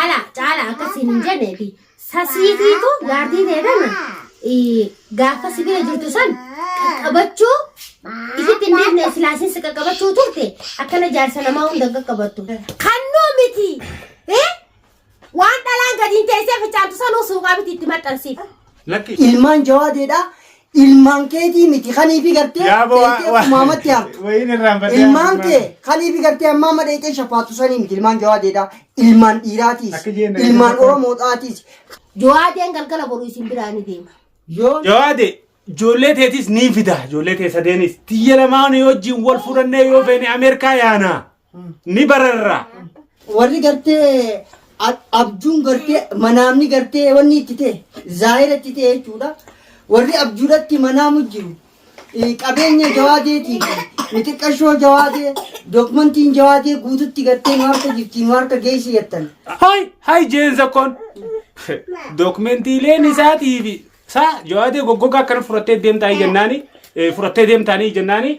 Caalaa caalaa akkasiin hin jenneeti. Sasiitiitu jaartii ta'e tana gaafa si bira jirtu san qaqqabachuu isitti hin dhiifne silaasiin si qaqqabachuu turte akkana jaarsa namaa hunda qaqqabattu. Kannuu miti. Waan dhalaan gadi hin teessee fincaantu sanuu suuqaa miti itti maxxansiif. Lakki. Ilmaan jawaadeedha. Ilmaan keetii miti kaniifi gartee Yaaboo dheeyxee kumaamatti haftu. Wayiin irraan badee. Ilmaan kee kaniifi gartee ammaa amma dheeyxee shafaattu sanii miti ilmaan jawaadeedha. Ilmaan dhiiraatiis. Akka jeen Ilmaan Oromoodhaatiis. Jawaadeen galgala boruu isin biraa ni deema. Yoo Jawaade ijoollee teetis ni fida ijoollee tee sadeenis tiyya lamaan wajjin wal fudhannee yoo feene Ameerikaa yaana ni bararra. Warri gartee abjuun gartee manaamni gartee wanni itti ta'e zaahira itti ta'e jechuudha. Warri abjuudhatti manaamu jiru. Qabeenya jawaadeetii fi mixiqqashoo jawaadee dookmantiin jawaadee guututti gartee nu harka jirti nu harka geessi jettan. Hay hay jeen zakkoon dookumentiileen isaatii fi saa jawaadee goggogaa akkana fudhattee deemtaanii jennaani fudhattee deemtaanii jennaani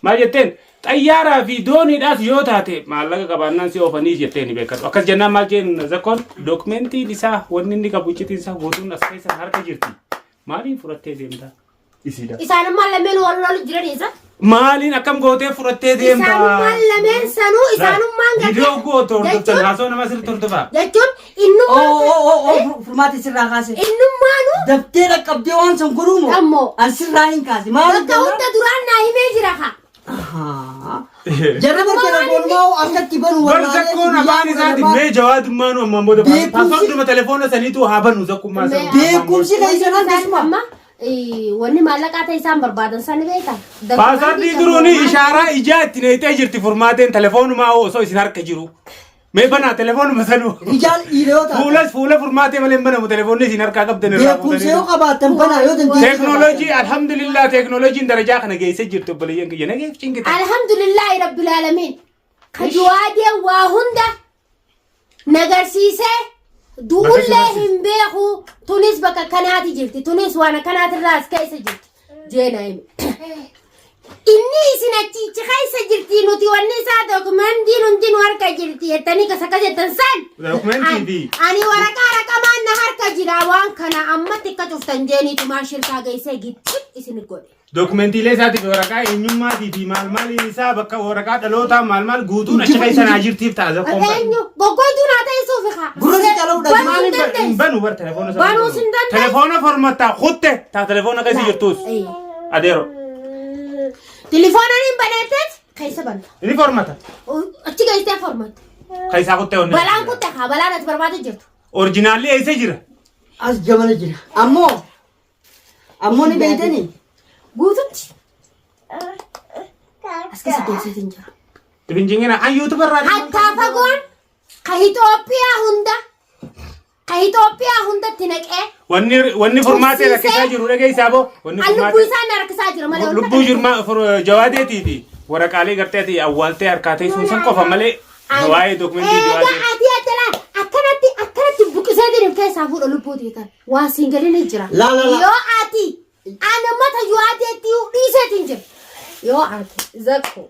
maal jetteen xayyaaraa fi dooniidhaas yoo taate maallaqa qabaannaan si oofanii jettee ni beekatu. Akkas jennaan maal jeen zakkoon dookumentiin isaa wanni inni qabu iccitiin isaa guutuun as keessa harka jirti. Maaliin fudhattee deemtaa? Isiidha. Isaanummaan lameen wal lolu jiran isa. Maaliin akkam gootee fudhattee deemtaa? Isaanummaan lameen sanuu isaanummaan gartee. Viidiyoo gootu hordoftan Jechuun- haasoo nama sirriitti hordofaa. Jechuun Oo innummaan oo oo oo furmaata sirraa kaase. innummaanuu Daftee dhaqqabdee waan san godhuu moo? Ammoo. An sirraa hin kaase. Maaliif bakka hunda duraan naa himee jira kaa. Jarra bartee telefoonuma akkatti banu Bar zakkoon afaan isaatiin mee jawaadummaanu ammaan booda Beekumsi- paasworduma telefoona saniitu haa banu zakkummaa sana. Beekumsi kan isaan Isaan harkisuma. amma wanni maallaqaa ta'e isaan barbaadan sani beektaa? Paaswordii duruuni ishaaraa ijaa itti neeyxee jirti furmaateen telefoonumaa osoo isin harka jiru. Mee banaa telefoonuma sanuu. Rijaal dhiira yoo taatan. Fuulas fuula furmaatee malee hin banamu telefoonni isin harkaa qabdan irraa Beekumsa yoo fuutanii. qabaattan banaa yoo dandeettii Teeknooloojii alhamdulillah teeknooloojiin darajaa kana geessee jirti obboleeyyan kiyya nageef cinqite. Alhamdulillahi rabbil aalamiin. Ka juwaadee waa hunda nagarsiisee du'ullee hin beeku tunis bakka kanaati jirti tunis waan akkanaatirraa as keessa jirti jeena hime. Inni isin achiichi keessa jirti nuti wanni isaa dookumentiin hundi nu harka jirti jettanii kas akkas jettan san. Dookumentii fi Ani waraqaa raqamaan na harka jira waan kana ammatti akka cuftan jeeniitumaan shirkaa geessee gixxib isin godhe. Dookumentiilee isaatii fi waraqaa eenyummaatii fi maal maaliin isaa bakka waraqaa dhalootaa maal maal guutuun achi keessa naa jirtiif ta'a zakkoon bara. Eenyu goggoituu naa ta'e suufi kaa. Gurra si cala'uu dha. Banuu Maal hin hin dandeessu. banu bar telefoona sana. Banuus hin dandeessu. Telefoona formattaa kutte taa telefoona keessa jirtuus. Ee. Adeero. Telefoona hin baneetteet keessa banta. Inni formata. Achi geessitee formatta. Keessaa kuttee onnee. Balaan kutte kaa balaan ati barbaade jirtu. Orjinaalli eessa jira? As jamana jira. Ammoo ammoo ni beektanii? Guututti. As keessa deemsiitiin jira. Ibinjingina an yuutuba irraa. Hattaa fagoon ka Itoophiyaa hunda ka Itoophiyaa hundatti naqee Wanni wanni furmaatee rakkisaa jiru dhageessaa boo. Wanni an lubbuu furmaatee. isaa na rakkisaa jira malee. wanta Lubbuu kana- jirma jawaadeetii fi waraqaalee gartee ati awwaaltee harkaa teessuun san qofa malee waa'ee dookumentii Egaa jawaadee. ati adda akkanatti akkanatti buqisee jiru keessaa fuudha lubbuu tiitan. Waa siin galini jira. La, la, la. Yoo ati ana mata yoo dhiiseetiin jira. Yoo ati zakko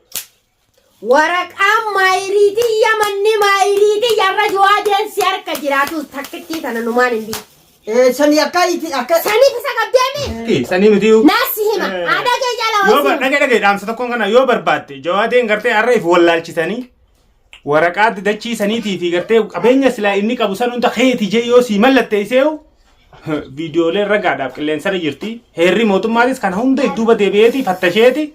waraqaan maayiriitii yamanni maayiriitii yarra jawaadeen si harka jiraatus takkittii tana numaan hin dhiisu. Sanii akka itti akka Saniif isa qabdeemi Sanii miti. naassi hima. Aadaa kee jala Yoo waan si hima. dhage dhage dhaamsa tokkoon kana yoo barbaadde jawaadeen gartee har'a if wallaalchisanii waraqaa dachii saniitii fi gartee qabeenya silaa inni qabu san hunda keeti jee yoo sii mallatteesseeyu viidiyooleen ragaadhaaf qilleensarra jirti. Heerri mootummaatis kana hunda duuba deebi'eeti fattasheeti.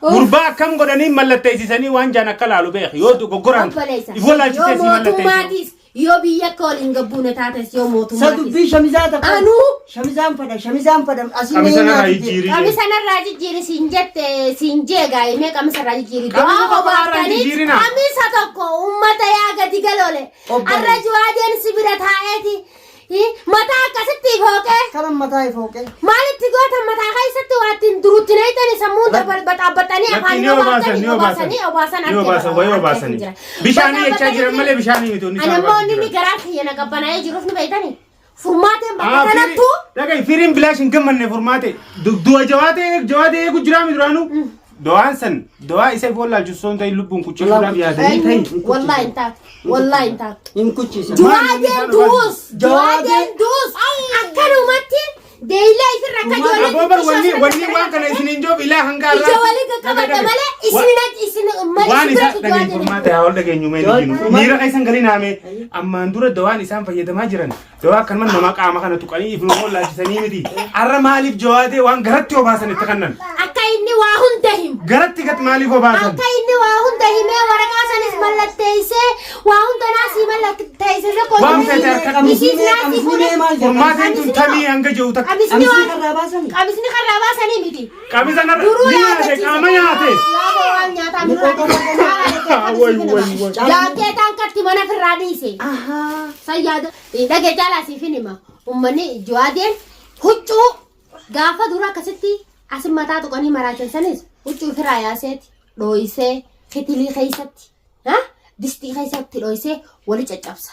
Gurbaa akkam godhanii mallatteessisanii waan jaan akka laalu beek yoo dogoggoraan Obboleessa. if wallaalchisee Yoo sii mallatteessu. mootummaatis yoo biyya akka waliin gabbuune taates yoo sa mootummaatis. dubbii shamizaa takka. Anuu Shamizaan fadha shamizaan fadha asii Qamisa mee narraa nyaati jee. jijjiirii. Qamisa narraa jijjiiri siin jette siin jeegaa himee qamisa irraa jijjiiri. Qamisa Du'aa tokko narraa hin obaaftanii jijjiirinaa. qamisa tokko uummata yaa gadi galoole. Obboleessa. Arra juwaadeen si bira taa'eeti. Mataa akkasitti fooqee. Kanan mataa ifooqee. Maalitti gootan mataa keessatti waa ittiin durutti nayitani sammuun baxaabbatanii Lakki afaan ni obaasan, ni obaasan. obaasanii obaasan Ni obaasan, wayii obaasanii. Bishaanii jechaa jiran malee bishaanii miti wanni Ani isaan ammoo obaasaa inni jiran. garaa kiyya na qabbanaa'ee jiruuf ni beektani. Furmaateen bakka Ah, kanattuu Dhaga'i firiin bilaash hin gammanne furmaate. Du'a jawaatee jawaatee eegu jiraa mi duraanuu? Dawaan san dawaa isa if wallaalchisu osoo hin ta'in lubbuun kuchisuudhaaf yaadanii ta'in. Wallahi hin taatu. Wallahi hin taatu. Hin kuchisan. Jawaadeen du'us. Jawaadeen du'us. Akkanumatti deeyilaa ifirra akka ijoollee Aboo bar wanni wanni waan kana isin hin joob ilaa hanga Ija walii qaqqabadha malee isin isin malee waan isin isaa biratti dhageenyu jawaadeen. furmaata haa ol dhageenyu mee ni jiru. Miira keessan galii naame ammaan dura dawaan isaan fayyadamaa jiran dawaa akkanuma nama qaama kana tuqanii if nu wallaalchisanii miti. Arra maaliif jawaadee waan garatti obaasan itti kannan? Akka inni waa hunda himu. Garatti gat maaliif obaasan? Akka inni waa hunda himee waraqaa sanis mallatteessee waa hunda naasii mallatteessee Waan fete harka Isiis naasii fuudhee. Furmaateen tun tamii hanga jiru takka. Qamisni Qamisni waan karraa baasanii. qamisni karraa baasanii miti. Qamisa narra Duruu ni nyaate yaadachiisa. qaama nyaate. Yaaba waan nyaataa nurraa Way, way, way. Jaakkeetaan katti mana firraa dhiise. San yaada dhagee caalaa siif hin hima. Uummanni Jawaadeen huccuu gaafa dura akkasitti asin mataa tuqanii maraachan sanis huccuu ofirraa yaaseeti dhooysee kitilii keessatti distii keessatti dhooysee wali caccabsa.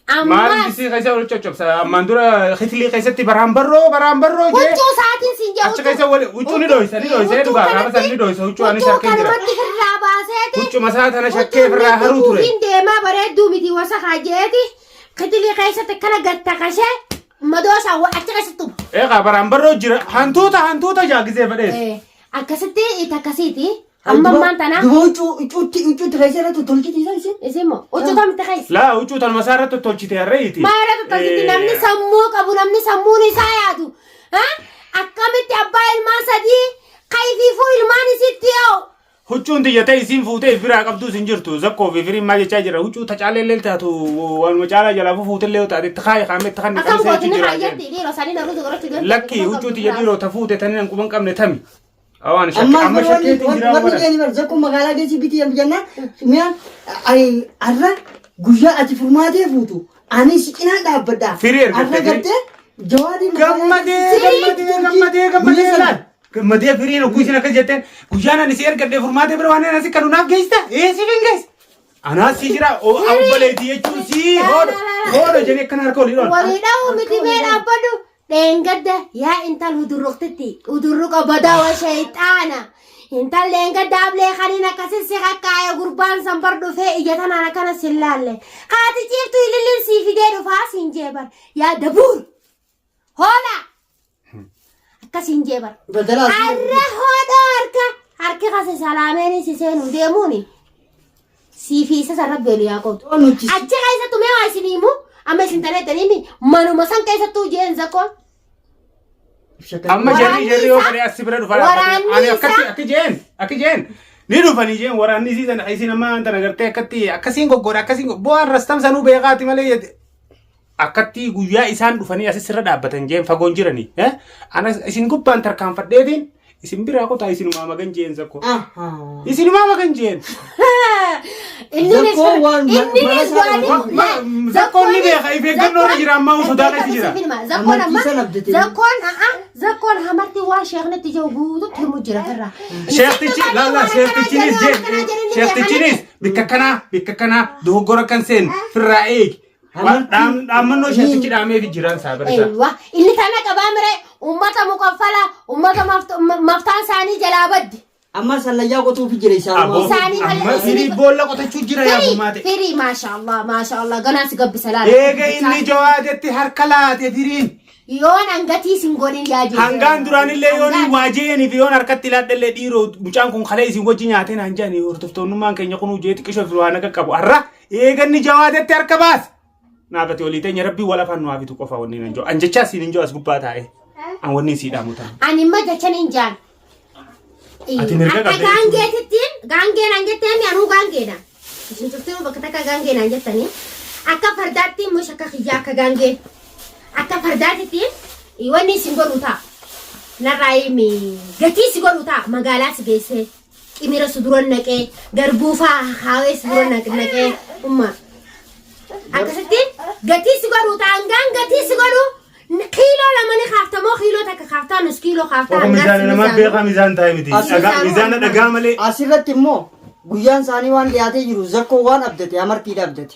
Maal Ammas distii keessa wal coccobsa ammaan dura kitilii keessatti baraan barroo baraan barroo jee. huccuu isaatiin siin jedhu. Achi keessa wali huccuu ni dhoysa ni dhoysa dhugaa gaafa san ni dhoysa huccuu anis Huccuu harkeen jira. kanumatti firraa baaseeti. Huccuma isaa tana shakkee firraa haruu ture. Huccuun deemaa bareedduu miti wasa kaajeeti. Kitilii keessatti akkana gattakashee madoosaa achi keessatti tuba. Eegaa baraan barroo jira hantuuta hantuuta jaa gisee fedhees. Akkasitti akkasiiti. Amma ammaan tana Duba huccuu huccuutti huccuutti keessa irratti tolchiti isaan isin. isin moo huccuu kamitti keessa? Laa huccuu tanuma isaa irratti tolchite harreeti. Maal irratti tolchiti namni sammuu qabu namni sammuun isaa yaadu. Akkamitti abbaa ilmaan sadii kayfiifuu ilmaan isitti yoo Huccuun tiyya ta'e isiin fuutee if biraa qabduus hin jirtu. Zakkoo fi firiin maal jechaa jira. Huccuu tacaalee taatu waanuma caalaa jalaa fuutee illee taate itti kaayi kaamee itti kanni akkam qabsee gootini jira. kaayyatti dhiiroo isaanii narruu godhachuu danda'u. Lakki huccuu tiyya dhiiroo ta fuute tani nan quban qabne tami. Awaan shakke Amma amma shakkeetiin jira wanni waan. jeeni bar zakko magaalaa geessi biti yam jennaan mi'a arra guyyaa ati furmaatee fuutu ani si cinaan dhaabbadha. Firii ergatte, Arra gartee jawaadii Gammadee gammadee gammadee gammadee laal. Gammadee firiin ogguu isin akkas jetteen guyyaan ani si ergadhee furmaatee bira waan ani asi kanu naaf geessita. Ee siif hin geessa. Anaas si jira obboleettii jechuun si hoodha hoodha jedhee akkana harka olii dhoon. Walii dha'uu miti mee dhaabbadhu. Dheengadda yaa intal hudurruqtitti hudurruqa badawa shayxaana. Intal dheengadda ablee kaniin akkasi si kakkaa'e gurbaan san bar dhufee ija tanaan akkana sin laalle. Haati ciiftu ililliin sii fidee dhufaa siin jee bar. Yaa dabuur. Hoolaa. Akkasiin jee bar. Badalaa Har'a hoodhaa harka harki kase salaameen si seenuu deemuuni. Sii fi isa san rabbi olu yaa qootu. Nuti Achi keessattuu mee waa isin himu amma isin taneettanii manuma san keessattuu jeen zakkoon. Amma jarri Waraanni jarri yoo isaa- fedhe as bira dhufa dhaabbate. waraanni Ani akkatti isaa- akki jeen akki jeen ni dhufanii jeen waraanni isii sana isin amma tana gartee akkatti akkasiin goggoodha akkasiin bu'aan rastam sanuu beekaati malee jette. Akkatti guyyaa isaan dhufanii asis irra dhaabbatan jeen fagoon jiranii. Ana isin gubbaan tarkaanfadheetiin isin biraa qotaa isinumaa magan jeen zakko. Isinumaa magan jeen. Inninis Zakkoon waan inninis mala waan Zakkoon ni beeka if eeggannoo irra jira ammaa sodaa keessa jira. Zakkoon amma Amantii sana abdatee. zakkoon a'a zakkoon hamarti waan sheeknitti jiru guututti himu jira firra. Sheektichi laala sheektichinis jeen sheektichinis bikka kanaa bikka kanaa dogoggora kan seen firraa eegi. Dhaammannoo sheektichi dhaameef jiraan isaa bara isaa. Eewwa inni tana qabaa mire uummata muqaffala uummata maftaan isaanii jalaa baddi. Amma sallayyaa qotuufi jira isaan. Aboo Isaanii amma malee firii boolla qotachuu jira yaa Firii furmaate. firii maashaallah maashaallah ganaa si gabbisa laala. Eega inni jawaadetti harka laate firiin. Yoon hangatii sin godhin yaa jiru. Hangaan duraanillee yoon waajeeni fi yoon harkatti laadhallee dhiiroo mucaan kun kalee isin wajji nyaatee naan jedhani hordoftoonnummaan keenya kun hojii xiqqishoo fi waan akka qabu har'a eega inni jawaadetti harka baase. Naafati olii teenya rabbii wal afaan nu haafitu qofa wanni nan jiru. An jechaa siin hin jiru as gubbaa taa'ee. An wanni sii dhaamu ta'a. Ani immoo jechan hin jaan. Ati mirga Akka qabda gaangeetittiin gaangeen an jetteen anuu gaangeedha. Isin cuftinuu bakka takka gaangeen an jettanii. Akka fardaatti immoo akka kiyyaa akka gaangeen. Akka fardaatittiin wanni isin godhu ta'a. Narraa himi gatii si godhu ta'a magaalaa si geessee qimira si dura naqee garbuu faa haawee si dura naqee umma. Akkasitti gatii si godhu ta'a hangaan gatii si godhu kiiloo lama ni kaaftamoo kiiloo takka kaaftaa nus kiiloo kaaftaa Ofa hangaan miizaana si namaa miizaanu. beekaa miizaan taa'e miti. Asirratti- Miizaana dhagaa malee. Asirratti immoo guyyaan isaanii waan dhiyaatee jiru zakkoo waan abdate amartiidha abdate.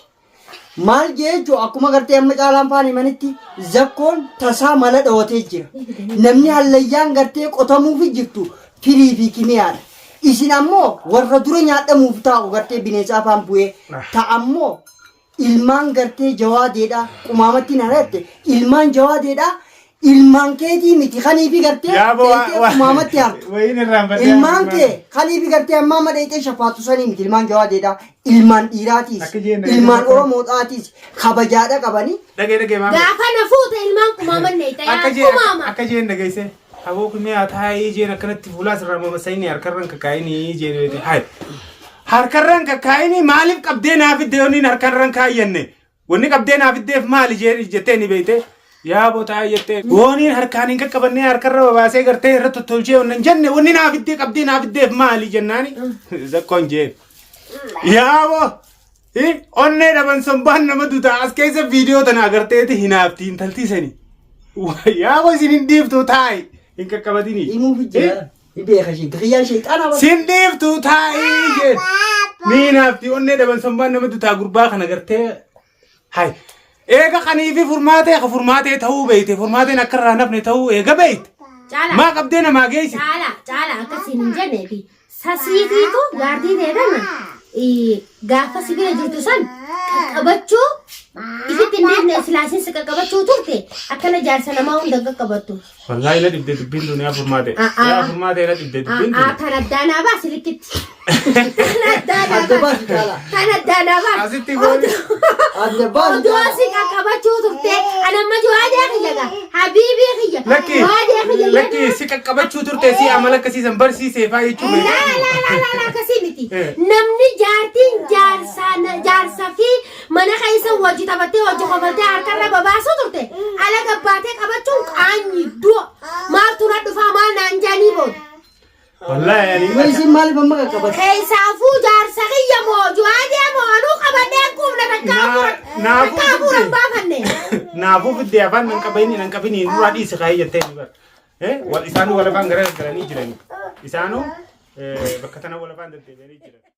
Maal jechuun akkuma gartee amma caalaan faan himanitti zakkoon tasaa mala dhawatee jira. Namni hallayyaan gartee qotamuufi jirtu Firii fi kimiyaadha. Isin ammoo warra dura nyaadhamuuf taa'u gartee bineensa afaan bu'ee ta'a ammoo ilmaan gartee jawaadeedha qumaamatti na dhalatte ilmaan jawaadeedha ilmaan keetii miti kaniifi gartee Yaaboo dheeyxee qumaamatti hartu. Wayiin irraan badee. Ilmaan kee kaniifi gartee ammaa amma dheeyxee shafaatu sanii miti ilmaan jawaadeedha ilmaan dhiiraatiis Akka jeen ilmaan oromoodhaatiis kabajaadha qabanii. Dhagee dhagee maama. Gaafa na fuute ilmaan qumaaman neeyxa Akka yaa jeen qumaama. akka jeen dhageesse. Aboo kumee haa taa'ee jeen akkanatti fuulaa sirraa mamasayini harkarran kakaayini jeen beete. Hayi. Harkarran kakaayini maaliif qabdee naa fidde yooniin harkarran kaayyanne. Wanni qabdee naa fiddeef maali jeen jettee ni beekte. Yaa boo taa'ee jettee. Wooniin harkaan hin qaqqabannee harkarra babaasee gartee irra tottolchee wannan jenne wanni naa fiddee qabdee naa fiddeef maali jennaani. Zakkoon jeen. Yaa boo. Onnee dhaban sombaan nama duta as keessa viidiyoo tana agarteeti hinaafti intalti sani. Yaa boo isin hin dhiiftu taa'i hin qaqqabatini. Himuuf jira. Ni beeka ishee. Kiyyaan sheexaana bara. Sin dhiiftu taa'i jeen. Ni hinaafti onnee dhaban sombaan nama dutaa gurbaa kana gartee. Hai. Eega kaniifi furmaatee ka furmaatee ta'uu beeyte furmaateen akka irraa nafne ta'uu eega beeyte. Caalaa. Maa qabdee namaa geessi. Caala caala akkasiin hin jenneefi sasiitiitu jaartii ta'e tana gaafa si bira jirtu san qaqqabachuu isitti hin dhiifne silaasiin si qaqqabachuu turte akkana jaarsa namaa hunda hin qaqqabattu. Wallaahi na dhibde dubbiin tun yaa furmaate. A'aa. Yaa furmaate na dhibde dubbiin A'aa tun. tan addaanaa baasi likkitti. Tan addaanaa Adda baasi. baasi caalaa. Tan addaanaa baasi. Asitti gooni. Adda baasi Odoo caalaa. si qaqqabachuu turte anamma jawaadee kiyya gaa habiibii kiyya Lakki jawaadee kiyya lakki si qaqqabachuu turte si amala akkasiisan barsiisee faa jechuun. Laa laa laa laa laa akkasii miti. Eh. Namni jaartiin jaarsaa jaarsa fi mana keessa wajji taphattee wajji kofaltee harkarra babaasuu turte ala gabbaatee qabachuun qaanyi du'a. Maaltu na dhufaa maal naan jaanii booda. Wallaahi ani. Yoo isin maaliif amma qaqqabatte? Keessaafuu jaarsa kiyya moo juwaadee moo anuu qabadhee quufna takka hafuura Naafuu takka hafuura hin fidde. baafanne. Naafuu fidde afaan nan qabini nan qabini duraa dhiisi kaayee jettee ni bara. Isaanuu wal afaan gara galanii jirani. Isaanuu bakka tana wal afaan deddeebi'anii jiran.